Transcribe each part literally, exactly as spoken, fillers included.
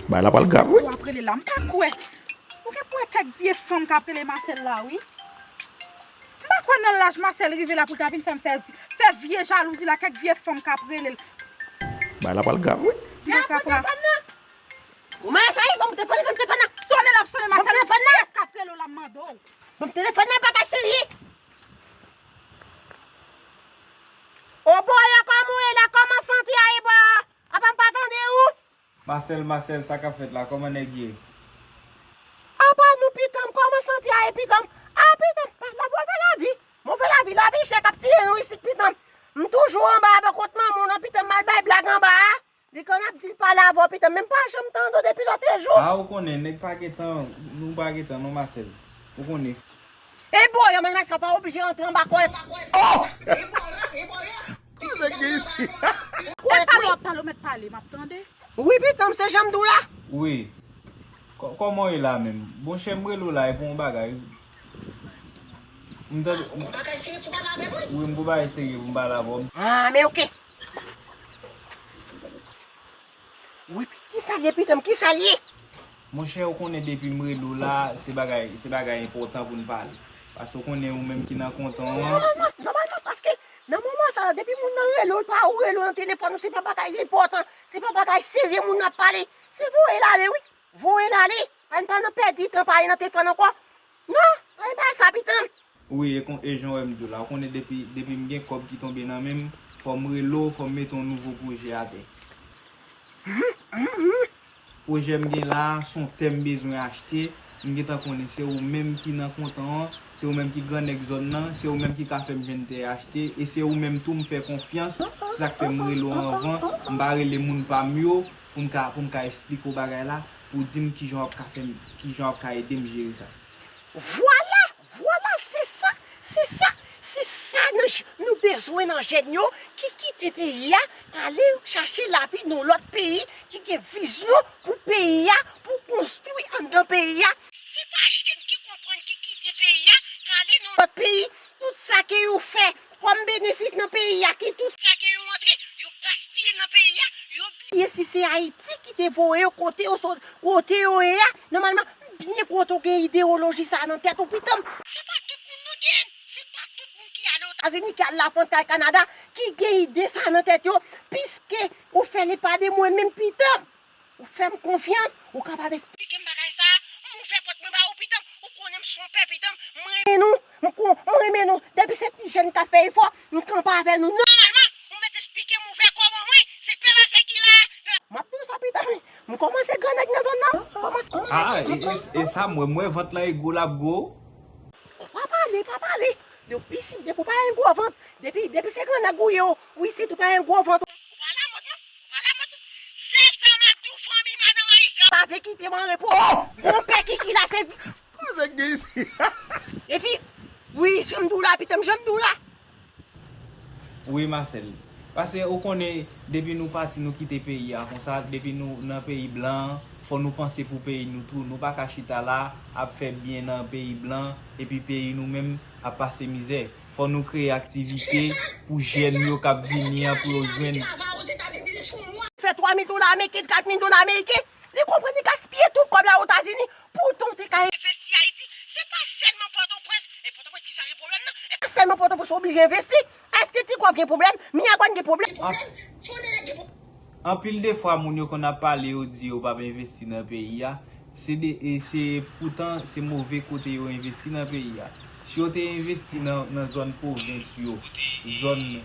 Bagay la pral grav, wi. W ap rele la, m pa kwè. Ou gen pou wè kèk vye fanm k ap rele Masèl la, wi. M pa kwè nan laj Masèl rive la pou l ta vin fè m fè, fè vye jalouzi la, kèk vye fanm k ap rele l. Bagay la pral grav, wi. Jan ap pran telefòn nan. Ou mwen sa, ban m telefòn, ban m telefòn nan. Sonnen l ap sonnen, Masèl. Ban m telefòn nan. Kiyès k ap rele w la, m mande w? Ban m telefòn nan, bagay serye. O bòyò, kòman w ye la? Kòman sante a ye, bòyò? Apa m pa tande ou? Masèl, Masèl, sa k ap fèt la? Kòman nèg ye? Apa nou, pitanm, kòman sante a ye, pitanm? A, pitanm, pa la, move lavi. Move lavi, lavi chè k ap tiye nou isit, pitanm. M toujou anba a bò kot manman w nan, pitanm, m al bay blag anba a. Li konn ap di l pale avè w, pitanm, men m pa janm tande w depi lòtrejou. A, ou konnen, nèg pa gentan, nou pa gentan, non, Masèl. Ou konnen. E bòyò, men sa pa oblije antre anba kò. Oh! Koze gen isi. Mèt pale, w ap pale, w mèt pale, m ap tande. Wi, pitanm, se jan m di w la. Wi. Kò-, kòman w ye la menm? Monchè, m rele w la, e pou yon bagay. M tande. Wi, m pou bagay serye pou m pale avè w. Ah, men oke. Wi, kisa l ye, pitanm, kisa l ye? Monchè, ou konnen depi m rele w la, se bagay, se bagay enpòtan pou n pale. Paske ou konnen ou menm ki nan kontan an. Nòmalman, nòmalman, paske nan moman sa a, depi moun nan rele w, l pa ou rele w nan telefòn ou, se pa bagay enpòtan, se pa bagay serye moun nan ap pale. Se voye l ale, wi. Voye l ale. Pa n pa nan pèdi tan pale nan telefòn ankò. Non, pa n pa sa, pitanm. Wi, e kon, e jan w wè m di w la, ou konnen depi, depi m gen kòb ki tonbe nan men m, fò m rele w, fò m mete yon nouvo pwojè atè. Pwojè m gen la a, se yon tè m bezwen achte, m gentan konnen se ou menm ki nan kontan an, se ou menm ki grannèg zòn nan, se ou menm ki ka fè m jwenn tè achte, e se ou menm tou m fè konfyans, se sa k fè m rele w anvan, m pa rele moun pa m yo, pou m ka, pou m ka esplike w bagay la, pou w di m kijan w ap ka fè m, kijan w ap ka ede m jere sa. Vwala, vwala, se sa, se sa, se sa nou, nou bezwen nan jèn yo ki kite peyi a, k ale chache lavi nan lòt peyi, ki gen vizyon pou peyi a, pou konstwi anndan peyi a. Se pa jèn ki konprann ki kite peyi a, k ale nan lòt peyi, tout sa ke yo fè kòm benefis nan peyi a, ki tout sa ke yo antre, yo gaspiye nan peyi a, yo bliye si se Ayiti ki te voye yo, kote yo sot, kote yo ye a. Nòmalman, m byen kontan w gen idewoloji sa a nan tèt ou, pitanm. Se pa tout moun nou gen, se pa tout moun ki ale Etazini, ki al Lafrans, ki al Kanada, ki gen ide sa a nan tèt yo, piske ou fè l epa de mwen menm, pitanm. Ou fè m konfyans, ou kapab esplike m bagay sa a, m ouvè pòt mwen ba ou, pitanm, ou konnen m se yon pè, pitanm, m renmen nou, m kon, m renmen nou, depi se ti jèn k ap fè efò, m kanpe avè nou, nòmalman, ou mèt esplike m, ouvè kò ban mwen, se pè Masèl ki la, pè. M ap di w sa, pitanm, wi, m kòmanse grannèg nan zòn nan, kòmanse. A, e, e, e sa m wè, m wè vant lan e gwo l ap gwo. Pa pale, pa pale. Depi si, depi w pa gen gwo vant, depi, depi se grannèg ou ye, ou isit ou pa gen gwo vant. Ou pa lamòd non, ou pa lamòd non. Sèl sa m ap di w, fanmi madanm ayisyen pa vle kite m an repo. Bon pè Kiki la se. Koze gen isi. Epi, wi, jan m di w la, pitanm, jan m di w la. Wi, Masèl. Paske ou konnen, depi nou pati, nou kite peyi a konsa, depi nou nan peyi blan an, fò nou panse pou peyi nou tou. Nou pa ka chita la, ap fè byen nan peyi blan, epi peyi nou menm ap pase mizè. Fò nou kreye aktivite pou jèn yo k ap vini an, pou yo jwenn. Fè twa mil dola ameriken, kat mil dola ameriken, li konprann li gaspiye tout kòb la Etazini. Poutan w te ka envesti Ayiti. Se pa sèlman Pòtoprens. E Pòtoprens ki chaje pwoblèm nan. E pa sèlman Pòtoprens w oblije envesti. Èske Ti Gòv gen pwoblèm? Miyagòn gen pwoblèm? An-, anpil de fwa, moun yo konn ap pale, yo di yo p ap envesti nan peyi a. Se de, e se poutan, se move kote yo envesti nan peyi a. Si yo te envesti nan, nan zòn pwovens yo, zòn.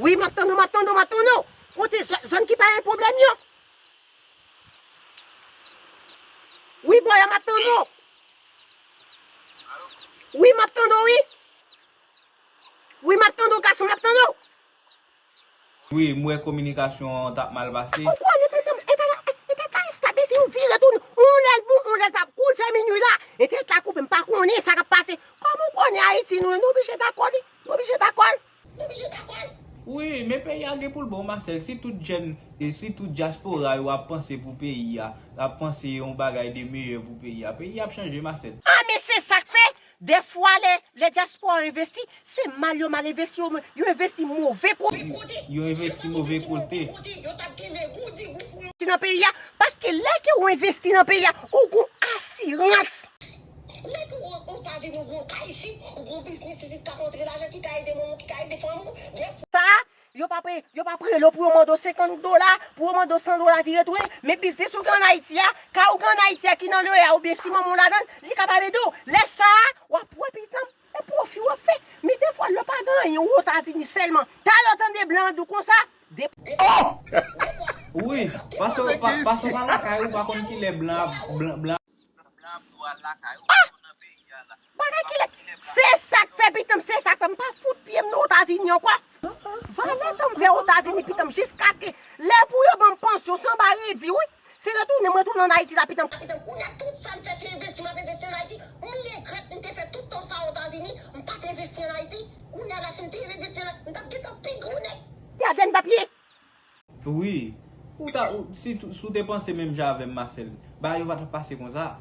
Wi, m ap tande w, m ap tande w, m ap tande w. Kote zòn, zòn ki pa gen pwoblèm yo? Wi, bòyò, m ap tande w. Wi, m ap tande w, wi. Wi, m ap tande w, gason, m ap tande w. Wi, m wè kominikasyon an t ap mal pase. Ou konnen, pitanm, e tèt la, e tèt la establi, si ou vire tou, yon lè l bon, yon lè l pa bon, kou l fè minui la, e tèt la koupe, m pa konnen sa k ap pase. Kòman ou konnen Ayiti nou ye, nou oblije dakò li, nou oblije dakò l. Wi, men peyi a gen pou l bon, Masèl. Si tout jèn, e si tout dyaspora yo ap panse pou peyi a, ap panse yon bagay de meyè pou peyi a, peyi a ap chanje, Masèl. A, men se sa k fè, Dèfwa lè, lè dyaspora yo envesti, se mal yo mal envesti, yo, yo envesti move kote. Yo envesti move kote. Ti nan peyi a, paske lè ke ou envesti nan peyi a, ou gon asirans. Lè ke ou Etazini, ou gon kay isit, ou gon biznis isit k ap antre lajan ki ka ede manman w, ki ka ede fanmi w, dèfwa. Yo p ap, yo p ap rele w pou yo mande w senkant dola, pou yo mande w san dola vire tounen. Men biznis ou gen ann Ayiti a, kay ou gen ann Ayiti a ki nan loye a, oubyen si manman w ladan l, li kapab ede w. Lè sa a, w ap wè pitan, e pwofi w ap fè. Men dèfwa, lè w pa gen anyen, ou Etazini sèlman. Talè w tande blan an di w konsa, de. Wi, pase w pa, pase w pa lakay ou, pa konn kilè blan ap, blan, blan. Ah! Bagay ki lèd. Se sa k fè pitan m, se sa k fè m pa fout pye m nan Etazini ankò. Valè tan m fè Etazini pitan m jiskaske lè pou yo ban m pansyon sanba redi wi. Se retounen m retounen ann Ayiti la pitan m. Pitan m, kounye a tout sa m fè se envesti m ap envesti ann Ayiti. M regrèt m te fè tout tan sa Etazini, m pa t envesti ann Ayiti. Kounye a la si m te envesti ann Ayiti, m t ap gentan pi gwo nèg. Gadè m t ap ye. Wi. Ou ta, ou, si, si w te panse menm jan avè m, Marcel, bagay yo pa t ap pase konsa.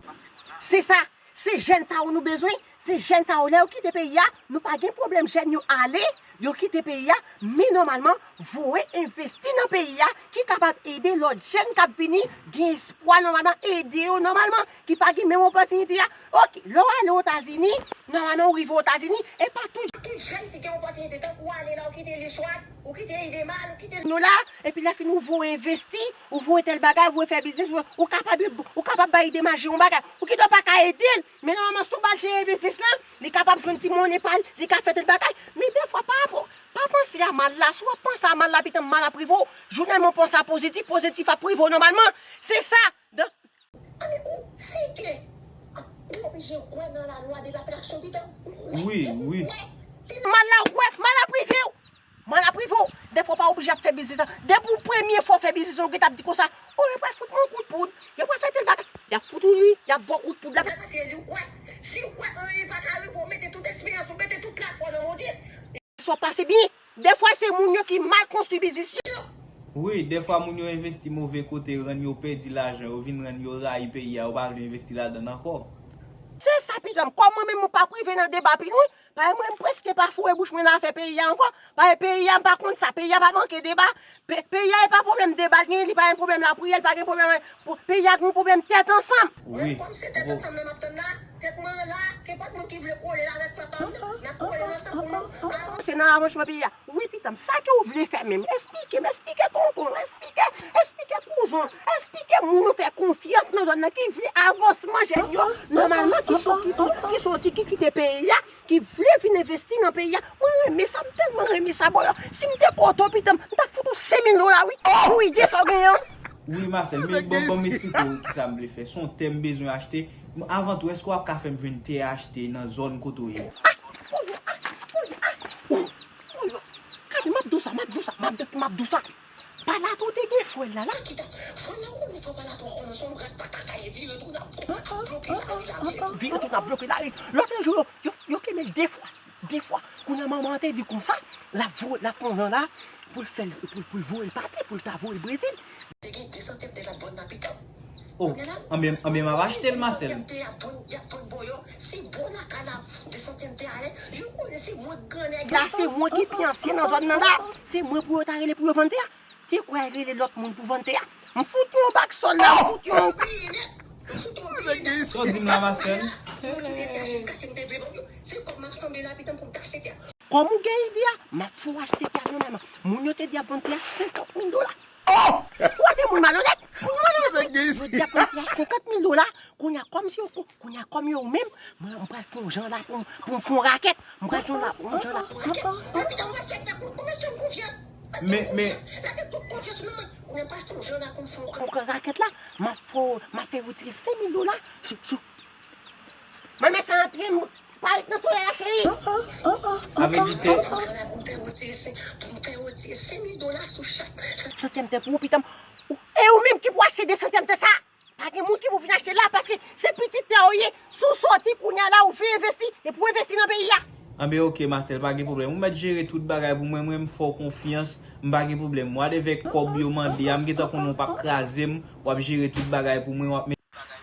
Se sa. Se jèn sa yo nou bezwen. Se jèn sa yo. Lè yo kite peyi a, nou pa gen pwoblèm jèn yo ale, yo kite peyi a, men nòmalman, voye envesti nan peyi a ki kapab ede lòt jèn k ap vini gen espwa nòmalman, ede yo nòmalman, ki pa gen menm opòtinite a. Oke, lè w ale Etazini, nòmalman ou rive Etazini, e pa tout. Tout jèn ki gen opòtinite, tankou w ale la, ou kite Liswad, ou kite Idemal, ou kite nou la, epi lè fini ou voye envesti, ou voye tèl bagay, ou voye fè biznis, ou, ou kapab, ou kapab bay Idemal jere yon bagay. Ou kite w pa ka ede l, men nòmalman si w ba l jere biznis lan, li kapab jwenn ti monnen pa l, li ka fè tèl bagay. Men dèfwa pa rapò, pa panse a mal la, si w ap panse a mal la, pitan m mal ap rive w. Jounèlman w panse a pozitif, pozitif ap rive w nòmalman. Se sa. Anben ou, si ke ou oblije kwè nan lalwa de latraksyon pitan, ou kwè, wi, wi, ou kwè. Mal la ou kwè, mal ap rive w. Mal ap rive w. Dèfwa w pa oblije ap fè biznis la. Depi w premye fwa w fè biznis la, ou gentan ap di konsa, o, yo pral fout mwen yon kout poud, yo pral fè tèl bagay. Y ap fout ou ri, y ap ba w kout poud la. Paske li ou kwè. Si ou kwè anyen pa ka rive w, mete tout esperyans ou, mete tout lafwa nan Bondye. Sa pase byen. Dèfwa se moun yo ki mal konstwi biznis yo. Wi, dèfwa moun yo envesti move kote, rann yo pèdi lajan, yo vin rann yo rayi peyi a, yo pa vle envesti ladan l ankò. Se sa pitan m, kòm mwen menm mwen p ap rive nan deba pi lwen, paske mwen m prèske pa foure bouch mwen nan afè peyi a ankò, paske peyi a m pa konn sa, peyi a pa manke deba, pe, peyi a e pa pwoblèm deba l genyen, li pa gen pwoblèm lapriyè, li pa gen pwoblèm Pou peyi a gen yon pwoblèm tèt ansanm. Wi. Kòm se tèt ansanm nan m ap tann la, tèt mwen an la, ke pa t moun ki vle kole avèk papa m nan, n ap kole ansanm pou nou avanse nan avanseman peyi a. Wi, pitan m, sa ke w vle fè menm? Esplike m, esplike tonton, esplike, esplike kouzon, esplike moun ou fè konfyans nan zòn nan ki vle avansman jèn yo, nòmalman ki sot, ki, ki, ki soti, ki kite peyi a, ki vle vin envesti nan peyi a. Mwen renmen sa, m tèlman renmen sa, bòy. Si m te kote w, pitan m, m t ap fout ou senk mil dola, wi. Pou ide sa w genyen an. Wi, Marcel, men bon, bon, m esplike w kisa m vle fè. Se yon tè m bezwen achte. Avan tou, èske w ap ka fè m jwenn tè achte nan zòn kote w ye? Ah, oh, ah, oh, ah, oh, oh, gade, m ap di w sa, m ap di w sa, m ap di, m ap di w sa. Palato te gen frè l la, la. Kita, frè l la, ou konnen frè Palato a kòmanse yon rat patata, e vire tounen ap bloke lari la, vire tounen ap bloke lari. Lòt jou, yo, yo, yo kenbe l de fwa, de fwa. Kounye a manman an te di konsa, l ap voye, l ap pran jan la, pou l fè l, pou l, pou l voye l pati, pou l ta voye l Brezil. Te gen de santim tè l ap vann nan pitan. Oh, anben, anben m ap achte l, Marcel. Te ap vann, y ap vann bò yo. Se bò lakay la, de santim tè ale. Yo konnen se mwen k gran nèg. La, se mwen ki pi ansyen nan zòn nan la. Se mwen pou yo ta rele pou yo vann tè a. Te kwè rele lòt moun pou vann tè a. M fout yon bak sòl la, m fout yon. Sa w di m la, Marcel? Kòm ou gen ide a, m ap fè w achte tè a nòmalman. Moun yo te di y ap vann tè a senkant mil dola. Oh! Ou wè de moun malonèt? Moun yo malonèt. Yo di y ap vann tè a senkant mil dola. Kounye a, kòm se yo, kounye a, kòm yo menm, mwen, m pral fè yon jan la pou m, pou m fè yon rakèt. M pral fè yon la, yon jan la. Men, men. Mwen pral fè yon jan la pou m fè yon rakèt la. M ap fè, m ap fè retire senk mil dola sou, sou. Mwen, men sa antre, m pa ret nan solèy la, cheri. Sa vle di tè. Pou m fè retire senk, pou m fè retire senk mil dola sou chak. Santim tè pou ou, pitan m. E ou menm ki pou achte de santim tè sa? Pa gen moun ki pou vin achte la, paske se pitit tè ou ye. Si w soti kounye a la, ou vin envesti, e pou envesti nan peyi a. Anben, oke, Marcel, pa gen pwoblèm. Ou mèt jere tout bagay pou mwen, mwen, m fè w konfyans, m pa gen pwoblèm. Wadevè kòb yo mande a, m gentan konnen w p ap kraze m, w ap jere tout bagay pou mwen, w ap met.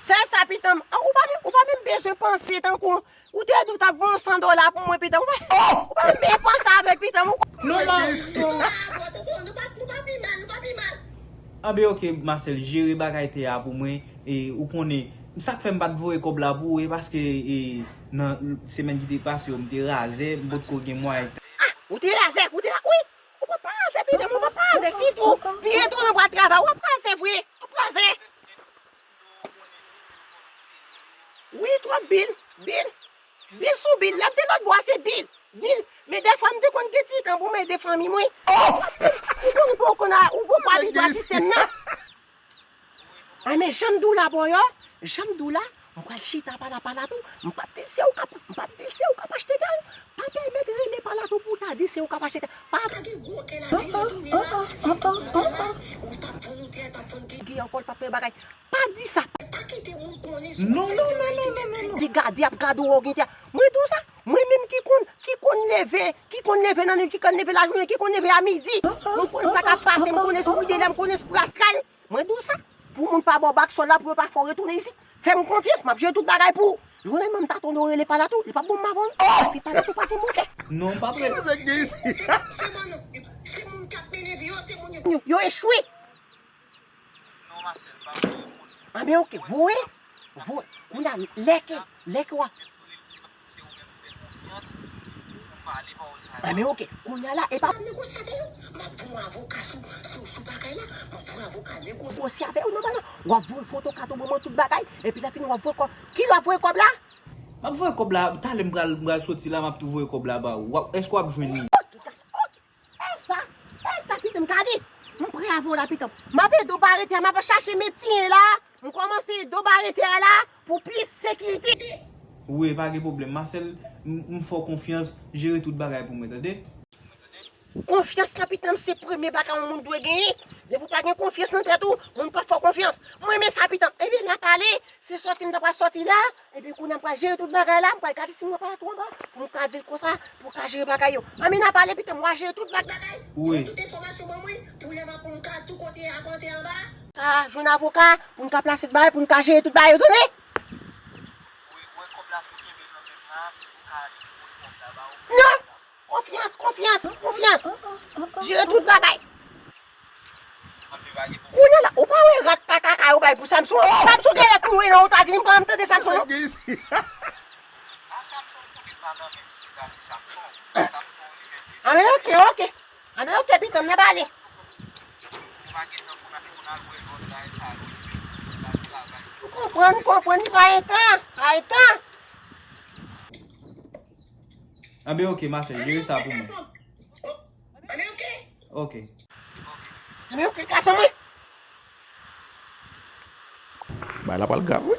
Sèl sa, pitan m, ou pa menm, ou pa menm bezwen Panse tankou ou te di w t ap voye yon san dola pou mwen, pitit mwen. Ou pa menm panse avèk pitit mwen. Non, non, non. Anben, oke, Marcel, jere bagay tè a pou mwen. E, ou konnen, sa k fè m pa t voye kòb la pou ou, e paske, e, nan semèn ki te pase yo, m te razè, m potko gen mwayen. Ah, ou te razè, ou te ra-, wi. Ou pa razè, pitit mwen, ou pa razè, sitou. Pi etrejan pral travay, w ap razè vre. W ap razè. Wi, twòp bil, bil. Bil sou bil. Lè m te lòt bò a, se bil, bil. Men dèfwa, m te konn gen ti tan pou m ede fanmi mwen. Ou konn, ou konn, ou poko abitye a sistèm nan. A, men jan m di w la, bòyò, jan m di w la, m pral chita pala pala tou. M p ap di l se ou k ap, m p ap di l se ou k ap achte tè a, non. Pa pèmèt rele pala tou pou w ta di se ou k ap achte tè a. Pa gen gwo kè la, li retounen la, li tou konsa la, ou t ap vann ou tè, t ap vann ki gen ankò, l p ap fè bagay. Pa di sa. Pa kite moun konnen sou non, non, non, non, non, non. Di gade, ap gade w gen tè. Mwen di w sa. Mwen menm ki konn, ki konn leve, ki konn leve nan nuit, ki konn leve lajounen, ki konn leve a midi. Mwen konn sa k ap pase, m konnen sou ide lè, m konnen sou raskal. Mwen di w sa. Pou moun pa ba w bak sòl la, pou yo pa fè w retounen isit. Fè m konfyans, m ap jere tout bagay pou ou. Jounen m ta tande w rele pala tou, li p ap bon m avè w, non. Paske pala tou pa gen bon kè. Non, pa vre. Se moun, se moun k ap mennen vi yo, se moun yo. Yo, yo echwe. Anben, oke, voye. Voye. Kounye a, lè ke, lè ke w ap. Anben, oke, kounye a la, e pa. M ap negosye avè yo. M ap voye yon avoka sou, sou, sou bagay la. M ap voye yon avoka negosye avè yo, nòmalman. W ap voye foto, kato, bonbon, tout bagay. Epi lè fini, w ap voye kòb. Kilè w ap voye kòb la? M ap voye kòb la. Talè m pral, m pral soti la, m ap tou voye kòb la ba ou. W ap, èske w ap jwenn li? Oke, oke. E sa, e sa, pitit m, gade. M prè avè w la, pitit m. M ap ede w bare tè a, m ap chache medsen la. M kòmanse ede w bare tè a la pou plis sekirite. Wi, pa gen pwoblèm. Marcel, m, m fè w konfyans, jere tout bagay pou mwen, tande? Konfyans la, pitit m, se premye bagay yon moun dwe genyen. Depi w pa gen konfyans nan tèt ou, moun p ap fè w konfyans. Mwen renmen sa, pitit m. Ebyen, n a pale, se sòti m ta pral sòti la. Epi kounye a m pral jere tout bagay la, m pral gade si m wè pala tou anba, pou m ka di l konsa, pou l ka jere bagay yo. Anben, n a pale, pitit m, w a jere tout bagay. Wi. Jwenn tout enfòmasyon ban mwen, pou lè m ap pou m ka tou kote apante anba. Ka jwenn avoka, pou n ka plase tout bagay, pou n ka jere tout bagay yo, tande? Non! Konfyans, konfyans, konfyans. Jere tout bagay. Kounye a la, ou pa wè rat pa kaka yo bay pou Samson? Samson genlè kouri nan Etazini, m pa janm tande Samson, non. Anben, oke, oke. Anben, oke, pitit m, n ap ale. Ou konprann, ou konprann, li pa gen tan, pa gen tan. Anben, oke, Marcel, jere sa pou mwen. Anben, oke. Oke. Anben, oke, gason mwen. Bagay la pral grav, wi.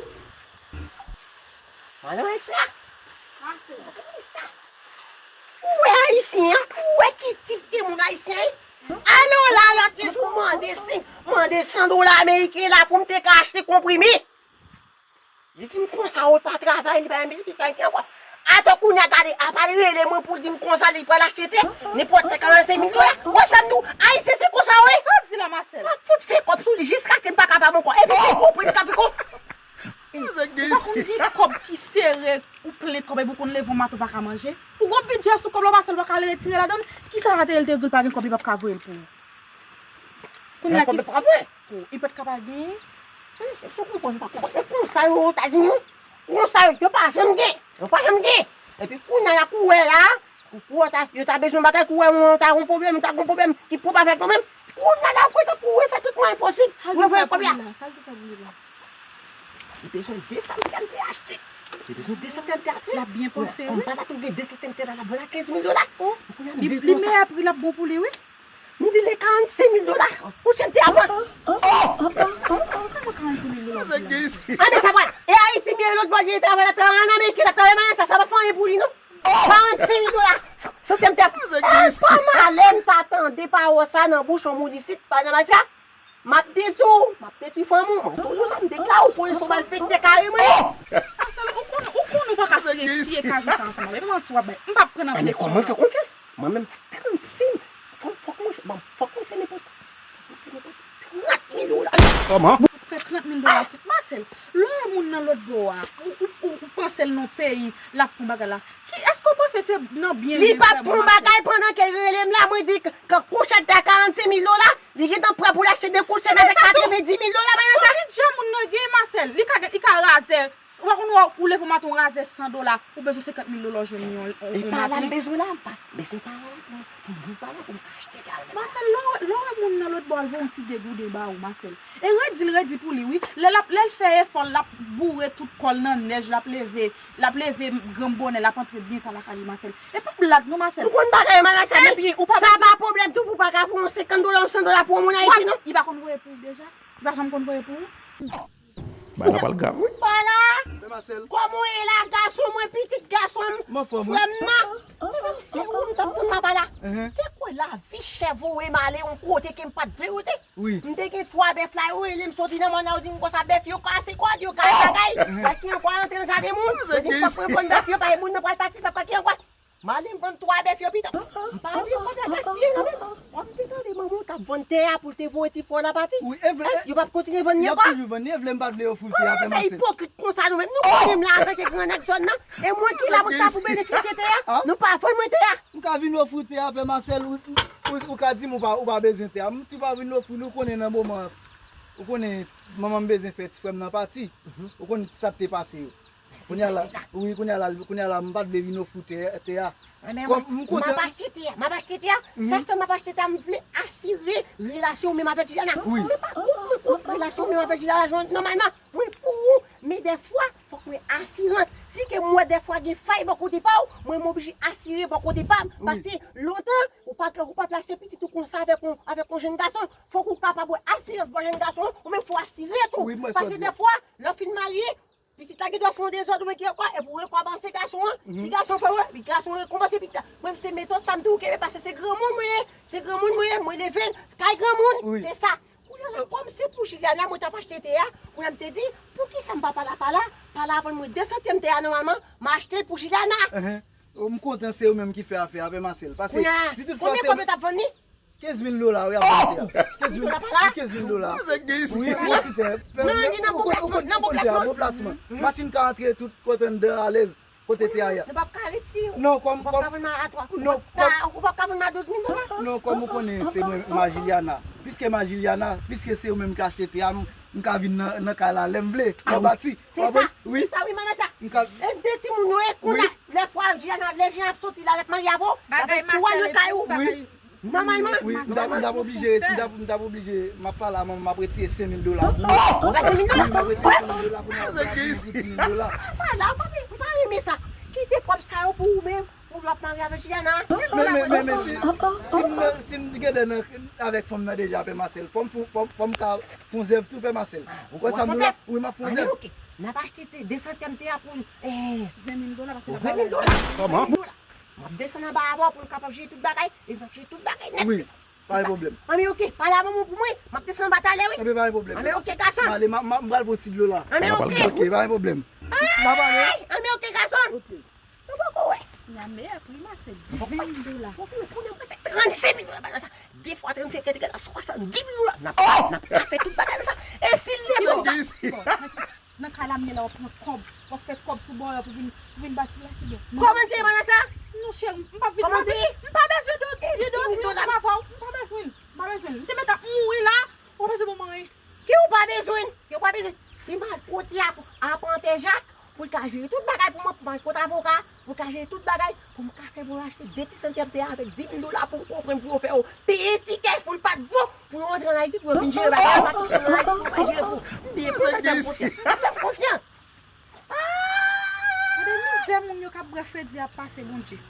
Madan Esther. Madan Esther. Ou wè ayisyen an, ou wè ki tip de moun ayisyen an ye? Alò la, lòt jou mande senk, mande san dola ameriken la pou m te ka achte konprime. Li di m konsa, ou pa travay, li pa renmen, li pa gen ankò. Atò kounye a gade, apa l rele mwen pou di m konsa, li pral achte tè, nenpòt tè karannsenk mil dola. Ou wè sa m di w, ayisyen se konsa yo ye. Sa w ap di la, Marcel? M ap fout fè kòb sou li jiskaske m pa kapab ankò. Epi si w konprann kapiko. Ou pa konn gen kòb ki sere, ou plen kòb epi ou konn leve yon mato pa ka manje? Ou gon bidjè sou kòb la, Marcel pa ka ale retire ladan l? Kisa sa te ye l te di w l pa gen kòb, li p ap ka voye l pou ou? Kounye a ki. Pou, li pa t ka pa genyen? Se, se, se konprann, pa konprann. E konsa yo Etazini, wi. Konsa yo, yo pa janm gen. Yo pa janm gen. Epi kounye a la, kou wè la, kou, kou ta, yo ta bezwen bagay, kou wè, yo ta gon pwoblèm, yo ta gon pwoblèm, ki pwòp avèk yo menm. Kounye a la, yo ta kou wè fè tout mwayen posib pou yo voye kòb la. Sa l te fè pou li la? Li bezwen de san tè m te achte. Li bezwen de san tè m te achte. L ap byen panse, wi. Anba la tou gen de san tè m te la, la, vwala kenz mil dola. Li, li meyè pri l ap bon pou li, wi. M di li karannsenk mil dola. Pou chèn tè a pran. Kòman karannsenk mil dola pou la? Anben sa pral. E Ayiti m ye lòt bò, li travay la, travay an Amerik, la travay mayen sa, sa pa fè anyen pou li non. Karannsenk mil dola. San tè m te. E pa malè m ta tande pawòl sa nan bouch yon moun isit, pa nan Ayiti a. M ap di tou, m ap detwi fanmi w. Mwen toujou sa, m deklare w polis yon malfektè kare mwen. Marcel, ou konn, ou konn ou pa ka siye, siye kajou sa ansanm avè m. E manti w ap bay. M p ap pran nan presyon. Anben kòman fè konfyans? Mwen menm, trannsenk, fòk, fòk mwen fè, bon, fòk mwen fè nenpòt, fè nenpòt trant mil dola. Kòman? Fè trant mil dola sou Marcel. Lè w wè moun nan lòt bò a, ou, ou, ou, ou panse Sèl nan peyi l ap fè bagay la. Ki, èske w panse se nan byen li p ap fè bagay pandan ke l rele m la, mwen di k-, k-, kouchèt la karannsenk mil dola, li gentan prè pou l achte de kouchèt avèk katrevenndis mil dola, bagay sa. Ki jan moun nan gen, Masèl? Li ka, li ka razè. Ou pa konn wè ou leve maten, ou razè san dola, ou bezwen senkant mil dola, ou jwenn li yon, yon, yon maten. E pa la m bezwen la, m pa bezwen pa la, non. Pou m vin pa la, pou m achte kay la. Masèl, lè w, lè w wè moun nan lòt bò, l voye yon ti degouden ba ou, Masèl. E redi l redi pou li, wi. Lè l ap, lè l fè efò, l ap boure tout kò l nan nèj, l ap leve, l ap leve granm bonè, l ap antre byen ta lakay li, Masèl. E pa blag, non, Masèl. M konn bagay, Masèl. Ebyen, ou pa sa pa pwoblèm tou pou pa ka voye yon senkant dola, yon san dola pou yon moun Ayiti, non? Li pa konn voye pou ou deja? Li pa janm konn voye pou ou? Bagay la pral grav, wi. Pala! Pè Masèl. Kòman w ye la, gason mwen, pitit gason m? M anfòm, wi. Frè m nan? Mezanmi, se ou m t ap tann la, Pala. Te kwè lavi chè voye m ale yon kote ke m pa t vle rete. Wi. M te gen twa bèf la, yo rele m soti nan mòn nan, yo di m konsa bèf yo kase kòd, yo kase bagay. Bagay ki ankò antre nan jaden moun. Yo di m fòk mwen vann bèf yo, paske moun nan pral pati, papa ki ankò. M ale m vann twa bèf yo pito. M pa vle kòb la gaspiye non men. Kòm m te tande manman w t ap vann tè a pou l te voye ti frè w la pati. Wi, e vle. Èske yo p ap kontinye vann li ankò? Y ap toujou vann li, e vle m pa t vle ofri w tè a, Pè Masèl. Kòman fè ipokrit konsa nou menm? Nou konnen m la antanke gran nèg zòn nan. E mwen ki la, mwen ki ta pou benefisye tè a. Nou pa vann mwen tè a. M ka vin ofri w tè a, Pè Masèl, ou, ou, ou ka di m ou pa, ou pa bezwen tè a. M tou pa vin ofri l, ou konnen nan moman, ou konnen manman m bezwen fè ti frè m nan pati. Ou konnen sa k te pase yo. Kounye a la, wi, kounye a la, kounye a la, m pa t vle vin ofri w tè, tè a. Kòm m kontan. M ap achte tè a, m ap achte tè a. Sa k fè m ap achte tè a, m vle asire relasyon w menm avèk Juliana. Wi. Se pa kont mwen kont relasyon w menm avèk Juliana, nòmalman, mwen pou ou, men dèfwa, fòk mwen asirans. Si ke m wè dèfwa gen fay bò kote pa w, mwen m oblije asire bò kote pa m. Wi. Paske lontan, ou pa, ou pa plase pitit ou konsa avèk yon, avèk yon jèn gason. Fòk ou kapab wè asirans bò jèn gason an, ou menm fò w asire tou. Wi, m wè sa w di. Paske dèfwa, lè w fin marye, pitit la gen dwa fè yon dezòd oubyen ki ankò, epi w rekòmanse gason an. Si gason fè wè, epi gason an rekòmanse pitit la. Mwen, se metòd sa m di w kenbe, paske se granmoun mwen ye. Se granmoun mwen ye, mwen leve l kay granmoun, se sa. Kounye a la, kòm se pou Juliana mwen t ap achte tè a, kounye a m te di, poukisa m pa pale a Pala? Pala vann mwen de santyèm tè a nòmalman, m achte l pou Juliana. M kontan se ou menm ki fè afè a, Pè Masèl. Paske si toutfwa se ou menm. Kenz mil dola, wi, ap vann tè a. Kenz mil, kenz mil dola. Wi, bon ti tè. Nan, li nan bon plasman, nan bon plasman. Bon plasman. Machin ka antre tout kote anndan alèz, kote tè a ye a. Nou p ap ka retire. Non, kòm, kòm, non, kòm, ou p ap ka vann m a douz mil dola. Non, kòm ou konnen se mwen, Majiliana. Piske Majiliana, piske se ou menm ki achte tè a, m, m ka vin nan, nan kay la lè m vle. M ap bati. Se sa, se sa, wi, manadja. M ka. E de timoun yo, e konn a, lè fwa Juliana, lè Juliana ap soti la, l ap marye avè w, l ap met twa nan kay ou. Wi. Nòmalman. Wi, m t ap, m t ap oblije, m t ap, m t ap oblije, m ap pale a manman m, m ap retire senk mil dola pou ou. Ou retire senk mil dola? Wi, m ap retire senk mil dola pou nou ap peye pitit mil dola. Apa la, ou pa, ou pa renmen sa. Kite kòb sa yo pou ou menm, pou w ap marye avèk Juliana. Men, men, men, men, si, si m nan, si m gen de nan, avèk fanm nan deja, Pè Masèl, fò m fè, fò, fò m ka fè yon zèv tou, Pè Masèl. Ou kwè sa m di w la? Wi, m ap fè yon zèv. Anben, oke. N ap achte tè, de santyèm tè a pou, eh, ven mil dola, paske n ap ven mil dola. Kòman? M ap desann anba avè w pou n kapab jere tout bagay, e n ap jere tout bagay nèt. Wi, pa gen pwoblèm. Anben, oke, pale a manman w pou mwen, m ap desann anba talè, wi. Anben, pa gen pwoblèm. Anben, oke, gason. M ale, m a, m a, m pral pran ti dlo la. Anben, oke. Oke, pa gen pwoblèm. M ap ale. Anben, oke, gason. Oke. Nou poko wè. N a meyè pri, Masèl, di ven mil dola. Bon, kounye a mwen fè trannsenk mil dola, bagay sa. De fwa trannsenk, gade, gade, swasanndis mil dola. N ap, n ap fè tout bagay nan sa. E si l leve, bon, nan kay la, m gen la, w ap pran kòb, w ap fè kòb sou bò yo pou vin, pou vin bati la, ki bò? Kòman te ye, manman sa? Non, cheri, m p ap vin, m p ap vin, m pa bezwen dòt, dòt, dòt, m pa bezwen, m pa bezwen. M te mèt ap mouri la, w ap bezwen pou mwen. Ki ou pa bezwen, ki ou pa bezwen. Te mal pote ak, ak Pantè Jak, pou l ka jere tout bagay pou mwen, pou m al kot avoka, pou l ka jere tout bagay, pou m ka fè pou yo achte de ti santyèm tè a avèk dis mil dola pou m konprann pou yo fè yo peye tikè pou l pa t vo, pou yo antre ann Ayiti, pou yo vin jere bagay yo, pa kite yo ann Ayiti, pou yo pa jere pou m. M byen kontan fè m konfyans. Fè m konfyans. Ah! Gade mizè moun yo k ap bwè fredi ap pase, Bondye.